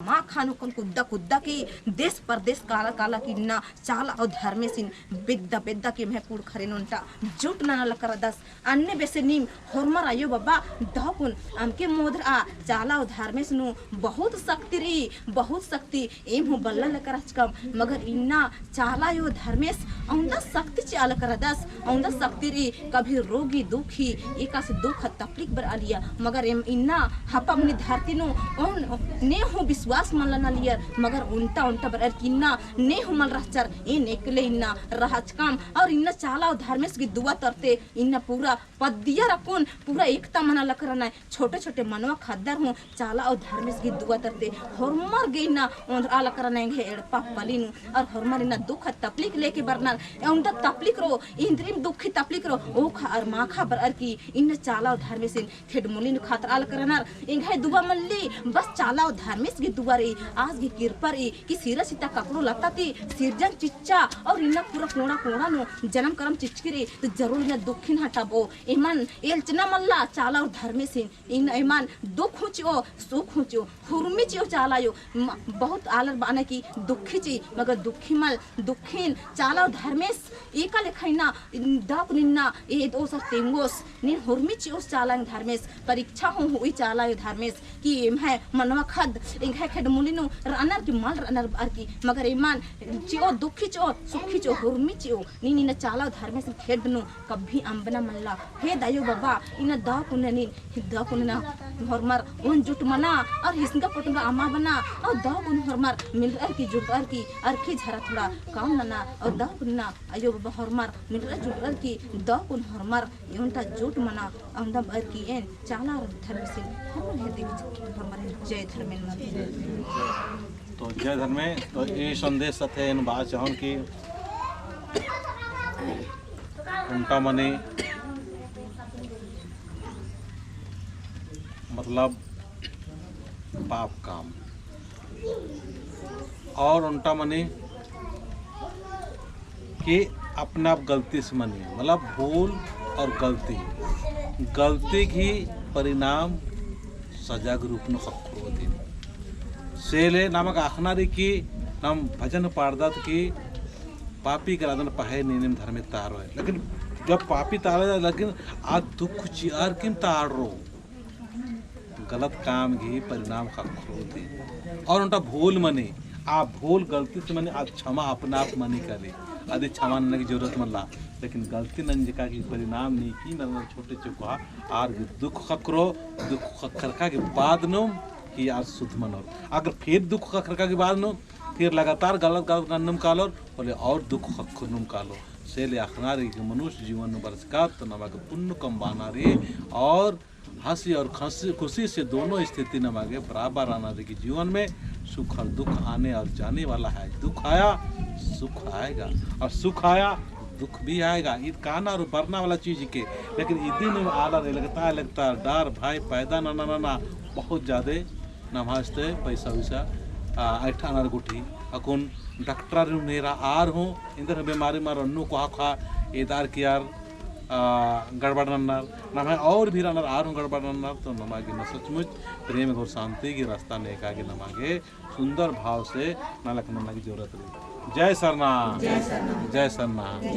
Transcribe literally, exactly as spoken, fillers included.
माखा नू कुन कुद्दा कुद्दा की देश परदेश काला काला की इन्ना चाला और धर्मेसिन बेद्दा बेद्दा की एम्है कुँड़ुख़रिन ओन्टा जुट नना लकरदस। अन्ने बेसे नीम होरमर अयो बबा दव कुन अमके मोदरआ चाला और धर्मेस नू बहुत शक्ति रई, बहुत शक्ति। एम हूँ बल्ला लकरचकम, मगर इन्ना चाला अयो धर्मेस औंदा शक्ति चिआ लकरदस, औंदा शक्ति रई। कभी रोगी दुखी एकासे दुख तपलिक बरआलियर, मगर एम इन्ना हपा मनी धरती नू ओन ने हूँ विश्वास मल ननालियर, मगर ओन्टा ओन्टा बरअर की इन्ना ने हूँ मल रहचर, एन एकले इन्ना रहचकम। और इन्ना चाला और धर्मेस गे दुआ तरते इन्ना पूरा पद्दियर अक्कुन पूरा एकता मना लकरनय। छोटे छोटे मनवा ख़द्दर हूँ चाला और धर्मेस गे दुआ तरते होरमर गे इन्ना ओन्दरआ लकरनय एंग्है एड़पा पल्ली नू। और होरमर इन्ना दुख तपलिक लेके बरनर, औंदा तपलिक रओ, इन्द्रिम दुखी तपलिक रओ, ओखा और माखा बरअर की इन्ना चाला और धर्मेसिन खेड्ड मूली नू खतरआ लकरनर। एंग्है दुआ मल्ली, बस चाला और धर्मेस गे दुआ रई, आस गे किरपा रई कि सिरा सिता ककड़ो लता ती सिरजन चिच्चा और इन्ना पूरा कोड़ा कोड़ा नू जनम करम चिच्चकी रई, तो जरूर इन्ना दुखिन हटाबओ। एमन एल्चना मल्ला चाला और धर्मेसिन, इन्ना एमन दुख हूँ चिओ, सुख हूँ चिओ, हुरमी चिओ चाला अयो। म-, बहुत आलर बअनर कि दुखी ची, मगर दुखी मल, दुखिन चाला और धर्मेस एका लेखा इन्ना दव कुन इन्ना एदओस और तेंगोस। नीन हुरमी चिओस चाला अयो धर्मेस, परीक्षा हूँ हुई चाला अयो धर्मेस कि एम्है मनवा ख़द्द एंग्है खेड्ड मूली नू रअनर कि मल रअनर बअर की, मगर एमन चिओ, दुखी चिओ, सुखी चिओ, हुरमी चिओ। नीन इन्ना चाला अयो धर्मेस खेड्ड नू कभी अम्बना मल्ला। हे दयो बबा, इन्ना दव कुन नीन, दव कुन ना होरमर ओन जुट मना और हिसंगा पोटंगा अमा बना और दव कुन होरमर मिलरअर की जुटरअर की अरखी झरा थोड़ा काम नना और दव कुन ना अयो बबा होरमर मिलरअर जुटरअर की दव कुन होरमर ओन्टा जुट मना। औंदा बअर की एन चाला और धर्मेसिन होरमर हेद्दे होरमर जय धर्मेन। तो जय धर्मे, तो ई संदेश साथे एन बआ चाहोन कि ओन्टा मनी मतलब पाप काम और ओन्टा मनी कि अपने आप गलती से मनी, मतलब भूल और गलती, गलती की परिणाम सजा के रूप नू ख़क्खरो दिम। से ले नमक अख़ना रई कि नम भजन पाड़दत कि पापी गलादन पहें नीनिम धर्मे तारो है। लेकिन जब पापी तारो है, लेकिन आ दुख चिअर किम तारो। गलत काम गही परिणाम ख़क्खरो दिम। और ओन्टा भूल मनी, आ भूल गलती से मनी, आ क्षमा अपने आप मनी करी। अदी क्षमा नन्ना की जरूरत मल्ला। लेकिन गलती नंजका की परिणाम नीकी नन्ना छोटे चुका आर गही दुख ख़क्खरो, दुख ख़क्खरका के बाद नू कि आर शुद्ध मनोर। अगर फिर दुख ख़क्खरका के बाद नू फिर लगातार गलत गलत नन्नुम कालोर, होले और दुख ख़क्खरनुम कालो। से ले अख़ना रई कि मनुष्य जीवन नू बरचका तो नमा गे पुण्य कमबाना रई और हँसी और खसी, खुशी से दोनों स्थिति नमा गे बराबर आना रई कि जीवन में सुख और दुख आने और जाने वाला है। दुख आया, सुख आएगा, और सुख आया, दुख भी आएगा। ईद काना और बरना वाला चीज के, लेकिन इदिन आलर एलगता एलगता डर भय पैदा नना नना बहुत ज्यादा नम्है इस्ते पैसा वैसा, आ, ऐंठानर गुट्ठी। अक्कुन डॉक्टर नेरा आर हूँ, एन्देर हूँ बेमारी मल रअनर, कोहा कोहा एदार कियार, आ, गड़बड़ नन्नर, नम्है और भी रअनर आर हूँ गड़बड़ नन्नर, तो नमा गे ना सचमुच प्रेम और शांति की रास्ता नेका गे नमा गे सुंदर भाव से नलख नन्ना की जरूरत रई। जय सरना। जय सरना। जय सरना।